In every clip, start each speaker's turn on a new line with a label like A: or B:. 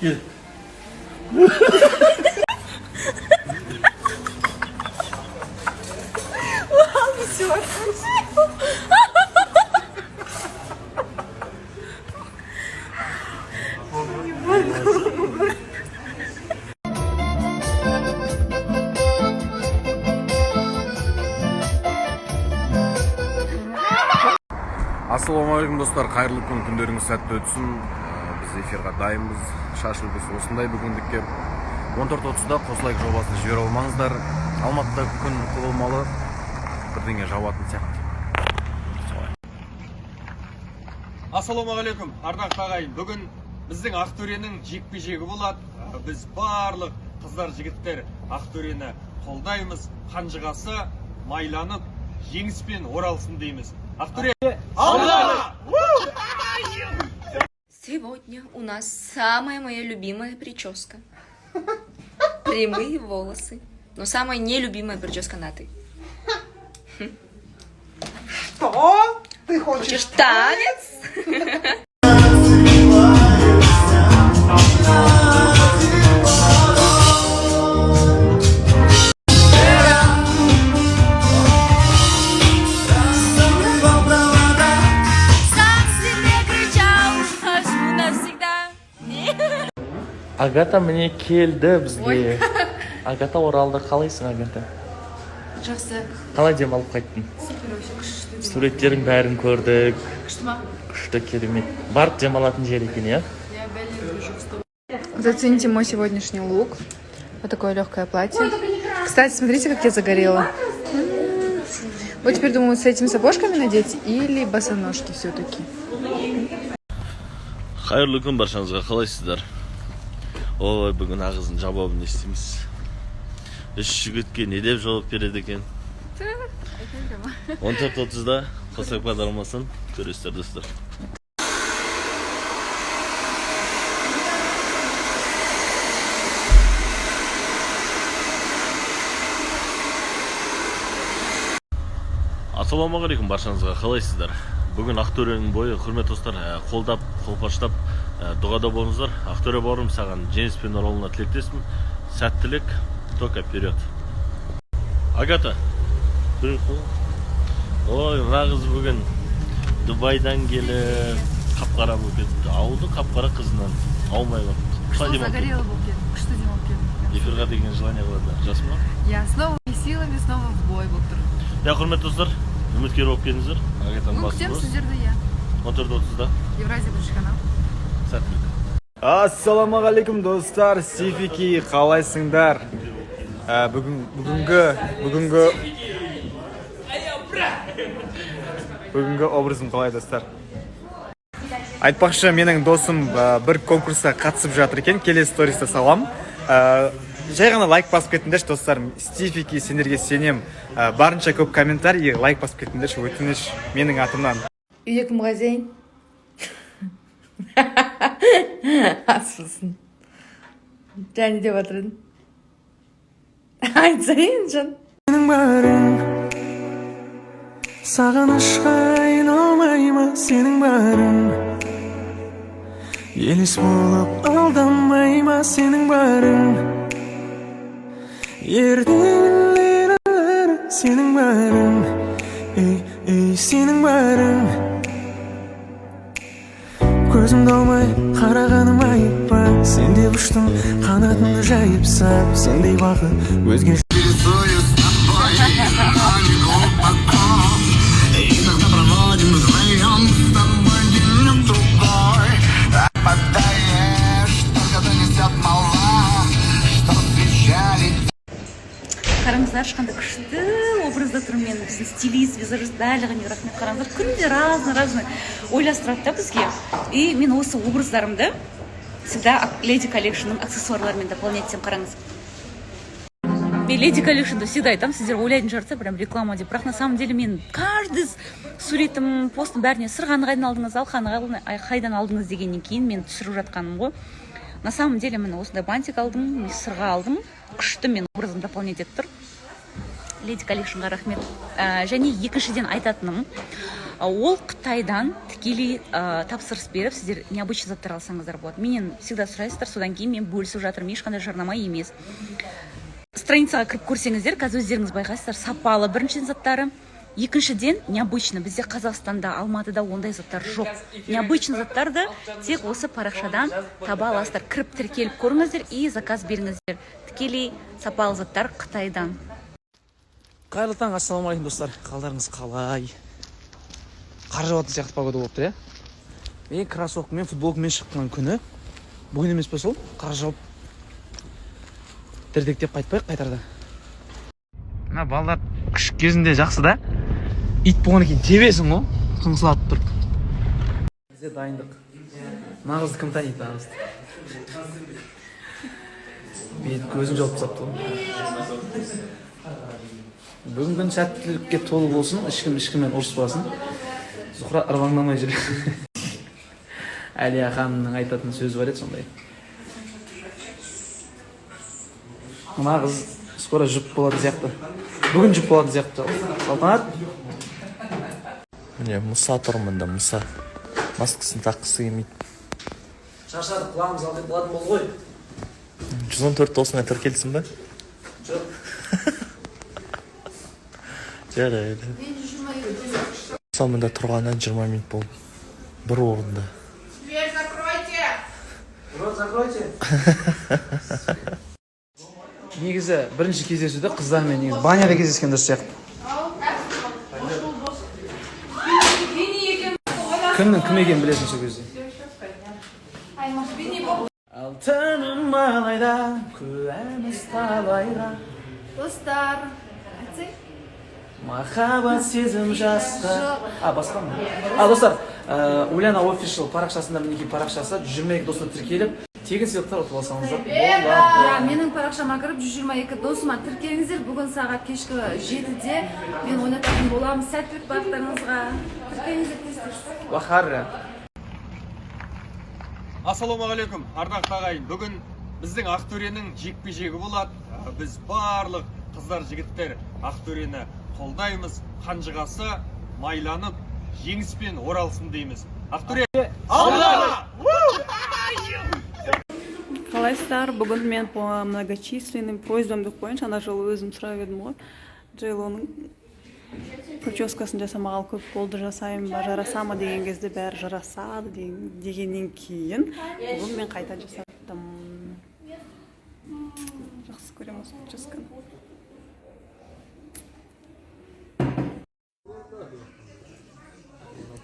A: Кел.
B: Ассалаумағалейкум, достар! Қайырлы күн, күндеріңіз сәтті өтсін. Біз эфирға дайынбыз. Шаш үлгісі осындай бүгіндікке. 14:30-да «Қосылайық» жобасын жібере алмаңыздар. Алматыда күн құбылмалы, бірдеңе жауатын сияқты. Солай.
C: Ассалаумағалейкум, ардақты ағайын! Бүгін біздің Ақтөренің жекпе жегі болады. Біз барлық қыздар, жігіттер Ақтөрені қолдаймыз. Қанжығасы майланып, жеңіспен оралсын дейміз. Ақтөре, алға!
D: Сегодня у нас самая моя любимая прическа. Прямые волосы. Но самая нелюбимая прическа Наты.
E: Что? Ты хочешь?
D: Хочешь танец? Сам себе кричал: «Хожу навсегда».
A: Агата міне келді бізге. Агата оралды. Қалайсың, Агата?
F: Жақсы.
A: Қалай демалып қайттың?
F: Супер, вообще күшті.
A: Суреттерің бәрін көрдік.
F: Күшті ма?
A: Күшті, керемет. Барып демалатын жер екен, иә?
F: Иә, бәлем жоқ.
G: Зацените мой сегодняшний лук. Вот такое легкое платье. Кстати, смотрите, как я загорела. Вот теперь думаю, с этими сапожками надеть или босоножки все-таки.
A: Қайырлы күн баршаңызға! Қалайсыздар? Ой, бүгін ағыздың жауабын не істейміз? Үш жігітке не деп жауап береді екен? 14:30-да «Қосақ» бағдарламасын көресіздер, достар. Ассалаумағалейкум баршаңызға! Қалайсыздар? Бүгін Ақтөренің бойы. Құрметті достар, қолдап, қолпаштап, дұғада болыңыздар. Ақтөре бауырым, саған жеңіспен оралуына тілектеспін. Сәттілік, только вперед! Агата, ой, мына қыз бүгін Дубайдан келіп, қап қара болып кетті. Ауылдың қап қара қызынан аумай қалыпты. Қалай демалып кеттің?
G: Болып кеттім, күшті демалып кеттім.
A: Эфирға деген желание қалады, жас ма?
G: Я с новыми силами, снова в бой болып тұр.
A: Иә, құрметті достар, үміткер болып келдіңіздер. Агатаның
G: Ну,
A: басы
G: күтемін
A: бос.
G: сіздерді, иә.
A: 14:30-да.
G: Евразия, бірінші канал.
A: Сәттілік!
H: Ассалаумағалейкум, достар! Сифики, қалайсыңдар? Бүгін бүгінгі образым қалай, достар? Айтпақшы, менің досым бір конкурсқа қатысып жатыр екен, келесі сториста салам. Жай ғана лайк басып кетіңдерші, достар. Стифики, сендерге сенем. Барынша көп комментарий, лайк басып кетіңдерші, өтініш менің атымнан.
F: Үйде кім хозяин? Асылсың. Жаңа не деп жатыр едің? Айтсай енді, жан.
I: Сенің барың сағынышқа айналмай ма? Сенің барың елес болып алдамай ма? Сенің барың ертеңгілер, сенің барың, ей, ей, сенің барың. Көзімді алмай қарағаным айып па? Сен деп ұштым қанатымды жайып сап, сендей бақыт өзге.
J: Рисую с тобой, но не глубоко. Иногда проводим вдвоем с тобой день другой. Опадаешь, только донесет молва, что встречали.
K: Қараңыздаршы, қандай күшті образда тұрмын мен. Біздің стилист, визажист Далиға рахмет. Қараңыздар, күнде разный разный ойластырады да бізге. И мен осы образдарымды всегда Леди Коллекшнның аксессуарларымен дополнять етемін. Қараңыз, мен Леди Коллекшнді всегда айтамын. Сіздер ойлайтын шығарсыздар, прям реклама деп, бірақ на самом деле мен каждый суретім, постым, бәріне «Сырғаны қайдан алдыңыз, алқаны қайдан алдыңыз?» дегеннен кейін мен түсіріп жатқаным ғой. На самом деле, міне, осындай бантик алдым, сырға алдым. Күшті, мен образым дополнять етіп тұр. Леди Коллекшнға рахмет. Және екіншіден айтатыным, ол Қытайдан тікелей тапсырыс беріп, сіздер необычный заттар алсаңыздар болады. Менен всегда сұрайсыздар, содан кейін мен бөлісіп жатырмын, ешқандай жарнама емес. Страницаға кіріп көрсеңіздер, қазір өздеріңіз байқайсыздар, сапалы біріншіден заттары, екіншіден необычно. Бізде Қазақстанда, Алматыда ондай заттар жоқ. Необычный заттарды тек осы парақшадан таба аласыздар. Кіріп, тіркеліп көріңіздер и заказ беріңіздер. Тікелей сапалы заттар Қытайдан.
L: Қайырлы таң, ассалаумағалейкум, достар! Қалдарыңыз қалай? Қар жауатын сияқты погода болып тұр, иә. Мен кроссовкамен, футболкамен шыққан күні бүгін емес пе? Сол қар жауып, дірдектеп қайтпайық қайтарда. Мына балалар күшік кезінде жақсы да, ит болғаннан кейін тебесің ғой қыңсылатып тұрып. Бізде дайындық. Мына қызды кім таниды? Мына қызды бет көзін жауып тастапты ғой. Бүгінгі күн сәттілікке толы болсын, ешкім ешкіммен ұрыспасын. Зухра, ырбаңдамай жүр. Әлия ханымның айтатын сөзі бар еді сондай. Мына қыз скоро жұп болатын сияқты, бүгін жұп болатын сияқты. Салтанат.
M: Міне, Мұса тұр мында. Мұса маскасын таққысы келмейді.
L: Шаршадық, құлағымыз алдап болатын болды ғой.
M: 114 досыңа тіркелсін ба?
L: Жоқ.
M: Жарайды. Мұса мында тұрғанына 20 минут болды бір орында.
E: Дверь закройте!
L: Рот закройте. Негізі бірінші кездесуде қыздармен негізі баняда кездескен дұрыс сияқты. Кімнің кім екенін білесің сол кезде. Алтыным, алайда куәміз талайға.
F: Достар, айтсай.
L: Махаббат сезім жасқа. А, басқа ма? А, достар, Уляна Офишал парақшасында, мінекей, парақшасы, 122 досына тіркеліп, тегін сыйлықтар ұтып алсаңыздар
F: Иә,
L: болады.
F: Менің парақшама кіріп, 122 досыма тіркеліңіздер. Бүгін сағат кешкі 7-де мен ойнататын боламын. Сәттілік барлықтарыңызға. Тіркеліңіздер тез тез.
L: Вахарра.
C: Ассалаумағалейкум, ардақты ағайын! Бүгін біздің Ақтөренің жекпе жегі болады. Біз барлық қыздар, жігіттер Ақтөрені қолдаймыз. Қанжығасы майланып, жеңіспен оралсын дейміз. Ақтөре, алға!
N: Қалайсыздар? Бүгін мен по многочисленным просьбам деп қояйыншы, ана жолы өзім сұрап едім ғой, Джейлоның прическасын жасамағалы көп болды, жасаймын ба, жараса ма деген кезде, бәрі жарасады дегеннен кейін бүгін мен қайта жасаттым. Жақсы көремін осы прическаны.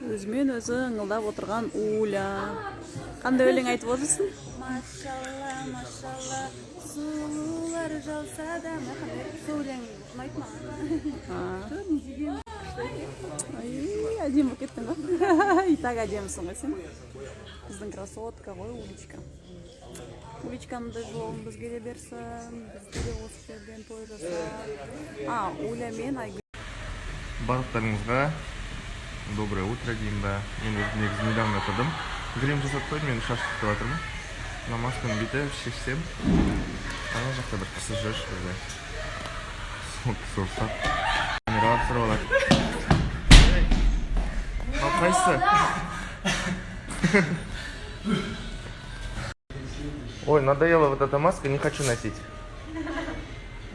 N: Өзімен өзі ыңылдап отырған Уля, қандай өлең айтып отырсың?
F: Машалла, машалла, сұлулар жауса да. Сол өлең ұнайды маған. Не деген?
N: Ай, әдемі болып кеттің ғой. И так әдемісің ғой сен. Біздің красотка ғой Улечка. Улечканың да жолын бізге де берсін, бізге де осы жерден той жасап. А, Уля мен Айгүл.
O: Барлықтарыңызға доброе утро деймін ба. Мен өзім негізі недавно тұрдым, грим жасап қойдым, енді шаш күтіп жатырмын. Мына масканы бүйтіп шешсем, ана жақта бір кісі жүр бізде. Сол кісі ұрсады, камераға түсіріп алады. Мынау қайсысы? Ой, надоела вот эта маска, не хочу носить.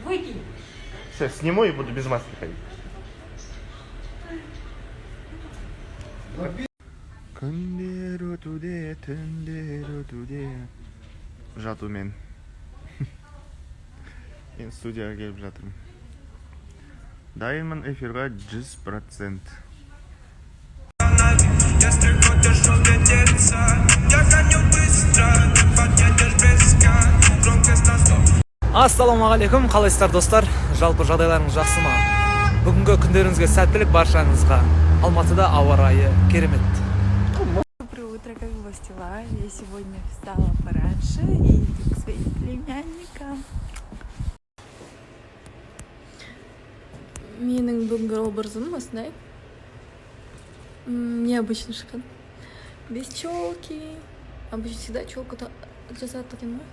K: Выкинь.
O: Все, сниму и буду без маски ходить. Күндер өтуде, түндер өтуде. Жатумен. Мен студияға келіп жатырмын. Дайынмын эфирға 100%.
I: Если хочешь улететься, я гоню быстро, ты подъедешь близко, громкость на 100.
L: Ассалаумағалейкум, қалайсыздар, достар? Жалпы жағдайларыңыз жақсы ма? Бүгінгі күндеріңізге сәттілік баршаңызға. Алматыда ауа райы керемет.
G: Доброе утро, как у вас дела? Я сегодня встала пораньше и иду к своим племянникам. Менің бүгінгі образым осындай. Необычно шыққан. Без челки. Обычно всегда челку жасатады екен ғой.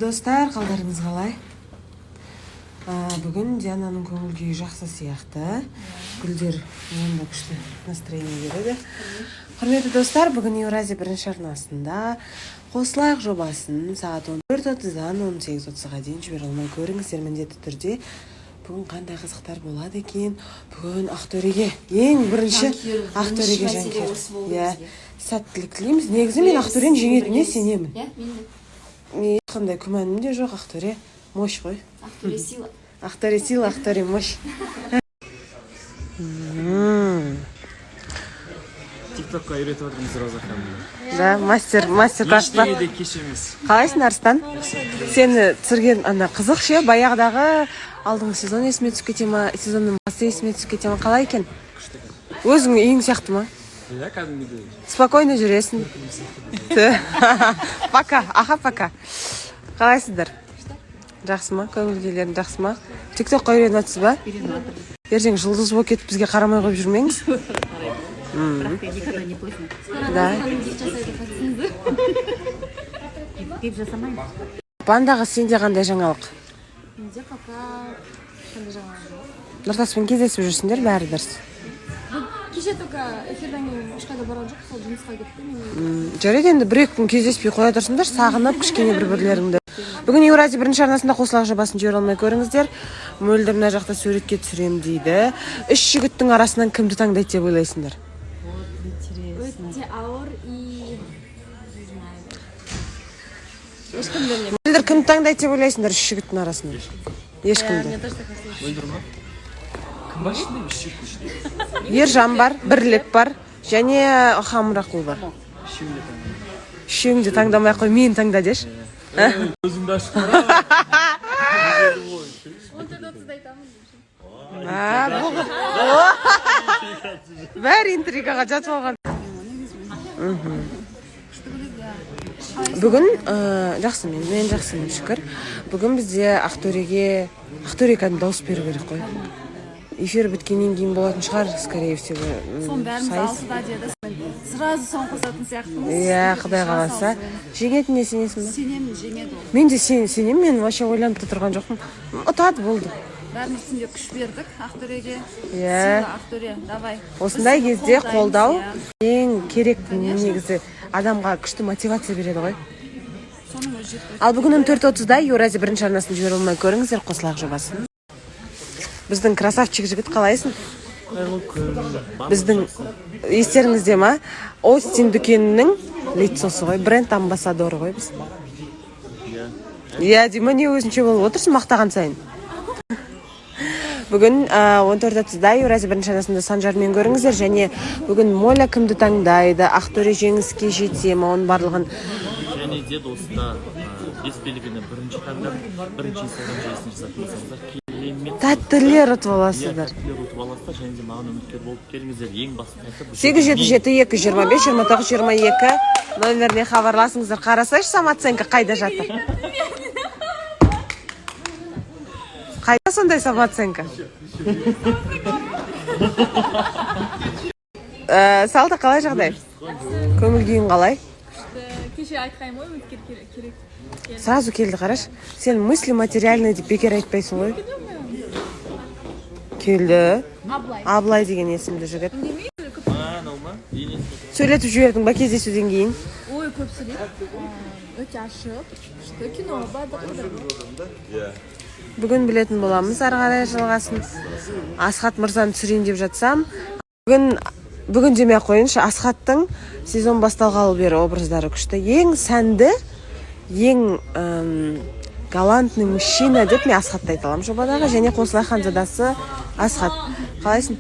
P: Достар, қалдарыңыз қалай? Бүгін Диананың көңіл күйі жақсы сияқты. Гүлдер одан да күшті настроение береді. Құрметті достар, бүгін Еуразия бірінші арнасында «Қосылайық» жобасын сағат 14.30-дан 18.30-ға дейін жібере алмай көріңіздер міндетті түрде. Бүгін қандай қызықтар болады екен? Бүгін Ақтөреге ең бірінші
D: Жанкүйер,
P: Ақтөреге
D: бірінші мәселе
P: жанкүйер.
D: Осы болды
P: Иә,
D: бізге.
P: Сәттілік тілейміз. Негізі мен Ақтөрені жеңетініне сенемін.
D: Иә, мен де.
P: Ешқандай күмәнім де жоқ, Ақтөре мощь қой.
D: Ақтөре сила.
P: Ақтөре сила, Ақтөре мощь.
L: Тиктокқа үйретіп жатырмыз Роза ханымды.
P: Да, мастер, мастер класс па?
L: Ештеңе де кеш емес.
P: Қалайсың, Арыстан? Сені түсірген ана қызық ше, баяғыдағы алдыңғы сезон есіме түсіп кете ма, сезонның басы есіме түсіп кете ма, қалай екен? Өзің үйің сияқты ма?
L: Иә, кәдімгідей.
P: Спокойно жүресің. Пока, аха, пока. Қалайсыздар? Жақсы ма? Көңіл күйлерің жақсы ма? Тиктокқа үйреніп жатсыз ба? Ертең жұлдыз болып кетіп, бізге қарамай қойып жүрмеңіз.
K: Никогда не поздно.
P: Да.
K: Деп жасамаймын.
P: Бандағы сенде қандай жаңалық?
G: Менде пока қандай жаңалық жоқ.
P: Нұртаспен кездесіп жүрсіңдер, бәрі дұрыс.
G: Кеше только эфирден кейін ешқайда барған жоқ, сол жұмысқа кетті мен.
P: Жарайды, енді бір екі күн кездеспей қоя тұрсыңдар, сағынып кішкене бір бірлеріңді. Бүгін Еуразия бірінші арнасында «Қосылайық» жобасын жібере алмай көріңіздер. Мөлдір мына жақта суретке түсірем дейді. Үш жігіттің арасынан кімді таңдайды деп ойлайсыңдар?
G: Өте ауыр и не знаю. Ешкімді не.
P: Мөлдір, кімді таңдайды деп ойлайсыңдар үш жігіттің арасынан? Ешкімді.
G: Тоже так кажется.
L: Мөлдір ма? Кім бар ішінде, үш жігіттің ішінде?
P: Ержан бар, Бірлік бар және Хамрақұл бар.
L: Үшеуін де таңдаймын.
P: Үшеуін де таңдамай ақ қой, мені таңда деші.
A: Өзіңді ашып қара.
G: 14.30-да айтамын.
P: А, бәрі интригаға жатып алған. Бүгін жақсы, мен жақсымын, шүкір. Бүгін бізде Ақтөреге, Ақтөре кәдімгі дауыс беру керек қой. Эфир біткеннен кейін болатын шығар, скорее всего.
F: Соның бәріміз
P: Сайыс.
F: 6-да деді, сразу соны қосатын сияқтымыз.
P: Иә, құдай қаласа. Жеңетініне сенесің ба?
F: Сенемін, жеңеді ол.
P: Мен де сенемін, мен вообще ойланып та тұрған жоқпын. Ұтады, болды.
F: Бәріміз түнде күш бердік Ақтөреге.
P: Иә.
F: Сила, Ақтөре, давай.
P: Осындай
F: Біз сені
P: кезде
F: қолдаймыз,
P: қолдау
F: иә.
P: ең керек негізі, адамға күшті мотивация береді ғой.
F: Соның өзі жеткілікті.
P: Ал бүгін 14.30-да Еуразия бірінші арнасын жібере алмай көріңіздер «Қосылайық» жобасын. Біздің красавчик жігіт, қалайсың?
A: Қайырлы күн.
P: Біздің естеріңізде ма? Остин дүкенінің лицосы ғой, бренд амбассадоры ғой біз.
A: Иә.
P: Иә деймін, не өзінше болып отырсың мақтаған сайын. Бүгін 14.30-да Еуразия бірінші арнасында Санжармен көріңіздер және бүгін Моля кімді таңдайды, Ақтөре жеңіске жете ме, оның барлығын.
A: Және де, достар, бес белгіні бірінші таңдап, бірінші инстаграм желісін жасатын болсаңыздар, керемет
P: Тәттілер ұтып
A: Иә,
P: аласыздар.
A: Тәттілер ұтып аласыздар және де маған үміткер болып келіңіздер. Ең басты тәртіп бұл
P: 8
A: жерде
P: 7 7 2 25 29 22 номеріне хабарласыңыздар. Қарасайшы, самооценка қайда жатыр? Қайда сондай самооценка? Салда, қалай жағдай? Көңіл күйің қалай?
G: Кеше айтқаным ғой, үміткер керек.
P: Сразу келді, қарашы. Сен мысли материальный деп бекер айтпайсың ғой. Келді.
G: Абылай.
P: Абылай деген есімді жігіт.
A: Анау ма? Енесі.
P: Сөйлетіп жібердің ба кездесуден кейін?
G: Ой, көп сөйлейді. Өте ашық. Күшті, киноға бардық.
P: Бүгін білетін боламыз ары қарай жалғасын. Асхат мырзаны түсірейін деп жатсам, бүгін, бүгін демей ақ қояйыншы, Асхаттың сезон басталғалы бері образдары күшті. Ең сәнді, ең галантный мужчина деп мен Асхатты айта аламын жобадағы және «Қосылайық» ханзадасы Асхат. Қалайсың?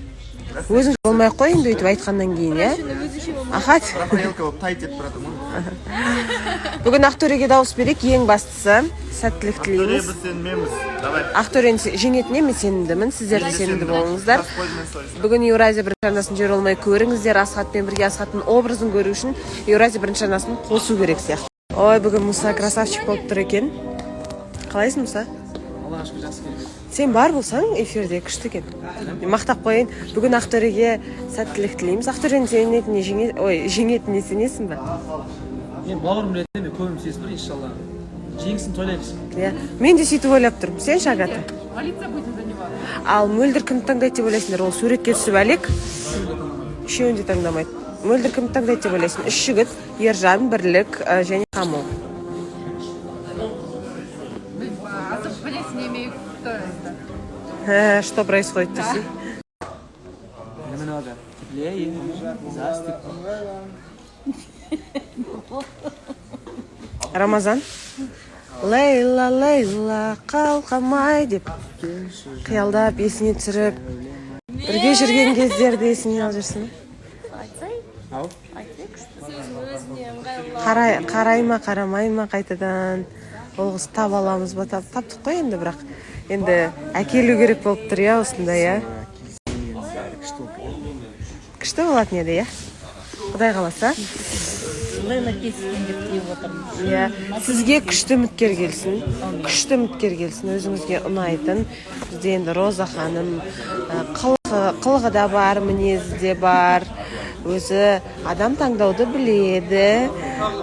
P: Өзің болмай ақ қой енді өйтіп айтқаннан кейін, иә? Ахат.
O: Рафаэлка болып тай деп тұрады ғой.
P: Бүгін Ақтөреге дауыс берейік, ең бастысы. Сәттілік
O: Ақтөре,
P: тілейміз.
O: біз сеніменбіз. Давай.
P: Ақтөрені жеңетініне мен сенімдімін, сіздер де сенімді болыңыздар. Бүгін Еуразия бірінші арнасын жібере алмай көріңіздер. Асхатпен бірге Асхаттың образын көру үшін Еуразия бірінші арнасын қосу керек сияқты. Ой, бүгін Мұса красавчик болып тұр екен. Қалайсың, Мұса?
L: Аллаға шүкір, жақсы, керемет.
P: Сен бар болсаң эфирде күшті екен. Мен мақтап қояйын. Бүгін Ақтөреге сәттілік тілейміз. Ақтөренің жеңетініне ой, жеңетініне сенесің ба?
L: Мен бауырым ретінде мен көңілім сезіп тұр, иншалла. Жеңісін тойлаймыз.
P: Иә, мен де сөйтіп ойлап тұрмын. Сен ше, Агата?
G: Молиться будем за него.
P: Ал Мөлдір кімді таңдайды деп ойлайсыңдар? Ол суретке түсіп әлек, үшеуін де таңдамайды. Мөлдір кімді таңдайды деп ойлайсың? Үш жігіт: Ержан, Бірлік және Камо.
G: Особо понятия не имею, кто это.
P: Что происходит десей.
L: Немного теплее за стеклом.
P: Рамазан, Лейла, Лейла, қалқамай деп қиялдап, есіне түсіріп, бірге жүрген кездерді есіңе алып жүрсің ба? Қарай, қарай ма, қарамай ма қайтадан? Ол қыз таба аламыз ба? Таптық қой енді, бірақ енді әкелу керек болып тұр, иә, осындай, иә, күшті болатын еді, иә, құдай қаласа.
K: Лейла келсін деп тілеп отырмыз.
P: Иә, сізге күшті үміткер келсін, күшті үміткер келсін, өзіңізге ұнайтын. Бізде енді Роза ханым, қылығы да бар, мінезі де бар, өзі адам таңдауды біледі.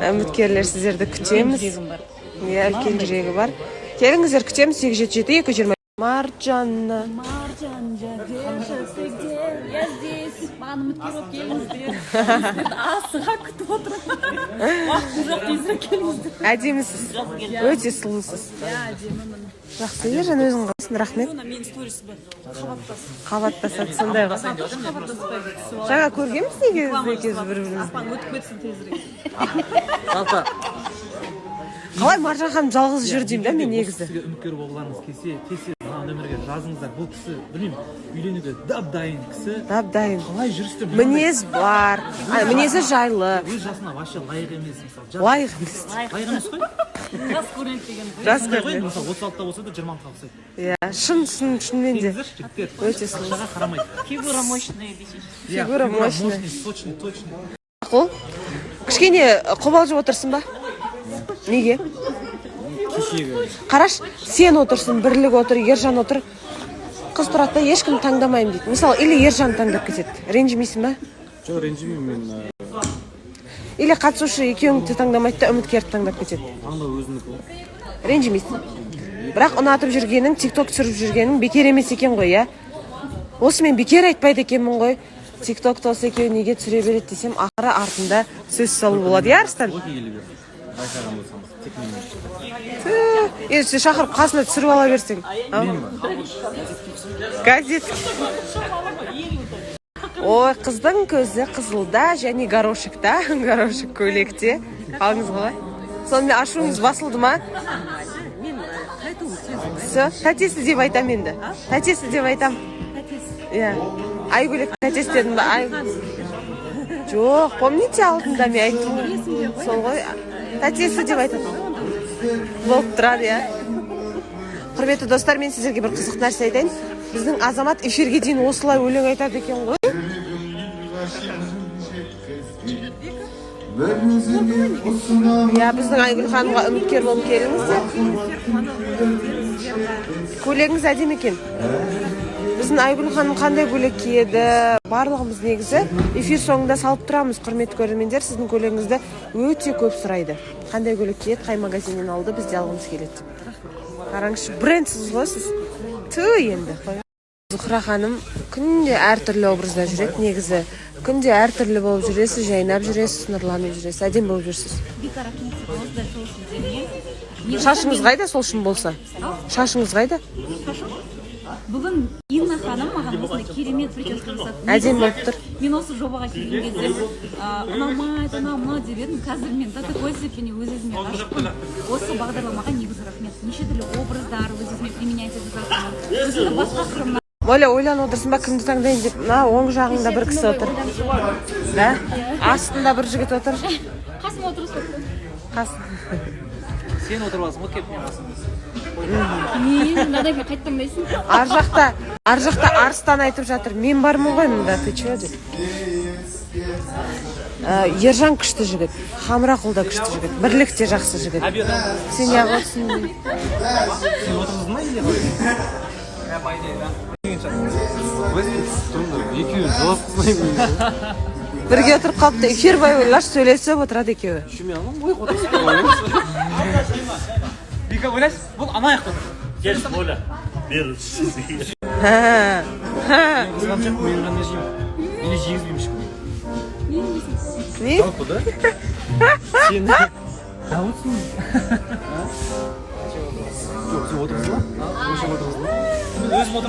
P: Үміткерлер, сіздерді күтеміз.
K: Жүрегім бар.
P: Иә, үлкен жүрегі бар. Келіңіздер, күтеміз. 877 220. Марджанна.
K: Марджанжа, держи, ты где? Я здесь. Маған үміткер болып келіңіздер. Сіздерді асыға күтіп отырмын. Уақытым жоқ, тезірек келіңіздер.
P: Әдемісіз, өте сұлусыз.
K: Иә, әдемімін.
P: Жақсы, Ержан, өзің қалайсың? Рахмет.
K: Менің сторисім қабаттас.
P: Қабаттасады сондай ғой.
K: Қабаттаспай.
P: Жаңа көргенбіз негізі екеуміз бір бірімізді.
K: Апаң өтіп кетсін тезірек.
L: Жалпы
P: Қалай Маржан ханым жалғыз жүр деймін да мен негізі.
L: Осы кісіге үміткер болғыларыңыз келсе, тез тез мына нөмірге жазыңыздар. Бұл кісі, білмеймін, үйленуге дап дайын кісі.
P: Дап дайын.
L: Қалай жүрісті?
P: Мінез бар, мінезі жайлы.
L: Өз жасына вообще лайық емес, мысалы.
P: Лайық емес.
L: Лайық емес қой.
K: Жас көрінеді деген ғой.
P: Жас
L: Сондай ғой,
P: көрінеді.
L: мысалы, 36-та болса да, 26-ға ұқсайды.
P: Иә, шын, шын, шынымен де.
L: Келіңіздерші, жігіттер.
P: Өте сұлу.
L: Ақшаға қарамайды.
K: Фигура мощная десейші.
L: Иә,
P: Фигура мощная.
L: Мощный, сочный, точный.
P: Мақұл. Кішкене қобалжып отырсың ба? Неге? Қараш, сен отырсың, Бірлік отыр, Ержан отыр. Қыз тұрады да, ешкім таңдамаймын дейді. Мысалы, или Ержан таңдап кетеді. Ренжімейсің ба?
B: Жоқ, ренжімеймін мен.
P: Или қатысушы екеуіңді де таңдамайды да, үміткерді таңдап кетеді.
B: Таңдау өзінікі ғой.
P: Ренжімейсің. Бірақ ұнатып жүргенің, тикток түсіріп жүргенің бекер емес екен ғой, иә? Осы мен бекер айтпайды екенмін ғой. Тиктокты осы екеуі неге түсіре береді десем, ақыры артында сөз салу болады, иә, Арыстан?
B: Байқаған болсаңыз, тек мен.
P: Түү, енді сен шақырып, қасына түсіріп ала берсең. Ау? Газет. Ой, қыздың көзі қызылда және горошекта, горошек көйлекте. Қалыңыз қалай? Сонымен, ашуыңыз басылды ма? Все, тәтесі деп айтам енді. Тәтесі деп айтам. Иә. Айгөлек тәтесі дедім ба? Ай. Жоқ, помните, алдында мен айттым ғой. Сол ғой. Тәтесі деп айтады. Болып тұрады, иә. Құрметті достар, мен сіздерге бір қызық нәрсе айтайын. Біздің Азамат эфирге дейін осылай өлең айтады екен ғой. Иә, біздің Айгүл ханымға үміткер болып келіңіздер. Көйлегіңіз әдемі екен. Біздің Айгүл ханым қандай көйлек киеді? Барлығымыз негізі эфир соңында салып тұрамыз, құрметті көрермендер. Сіздің көйлегіңізді өте көп сұрайды. Қандай көйлек киеді, қай магазиннен алды, біз де алғымыз келеді деп. Қараңызшы, брендсіз ғой сіз. Ту енді. Зухра ханым күнде әртүрлі образда жүреді негізі. Күнде әртүрлі болып жүресіз, жайнап жүресіз, нұрланып жүресіз, әдемі болып жүрсіз.
K: Вика, рахмет сізге осындай жылы сөздеріңе.
P: Шашыңыз қайда, сол үшін болса? Шашыңыз қайда?
K: Шашым? Бүгін Инна ханым маған осындай керемет прическа жасады.
P: Әдемі болып тұр.
K: Мен осы жобаға келген кезде ұнамайды, анау мынау деп едім. Қазір мен до такой степени өз өзіме ғашықпын. Осы бағдарламаға негізі рахмет. Неше түрлі образдар өз өзіме применять етіп жатырмын. Өзімді басқа қырымнан
P: Моля, ойланып отырсың ба, кімді таңдайын деп? Мына оң жағыңда бір кісі отыр. Да? Астында бір жігіт отыр.
K: Қасыма отырғызып.
P: Қас.
L: Сен отырып аласың ғой келіп менің қасыма.
K: Мен мынадан кейін қайтып таңдайсың.
P: Ар жақта Арыстан айтып жатыр. Мен бармын ғой мында, ты че деп. Ержан күшті жігіт. Хамрақұл да күшті жігіт. Бірлік те жақсы жігіт. Сен неғып отырсың?
L: Сен отырғыздың ба или қалай?
B: Екеуін жолатқызбаймын.
P: Бірге отырып қалыпты. Эфир бойы ойлашы, сөйлесіп отырады екеуі.
B: Еще мен ой отырғызып.
L: Сен ойлайсың, бұл ана жақта отыр.
A: Кеш, Оля. Бер.
L: Мен қызғаншақпын, мен ғана жеймін. Мені жегізбеймін ешкімге.
P: Не?
L: Жалпы да. Сен дауысың. Жоқ, сен отырғызба. Осы жерге отырғызба. Мен өзім отырмын.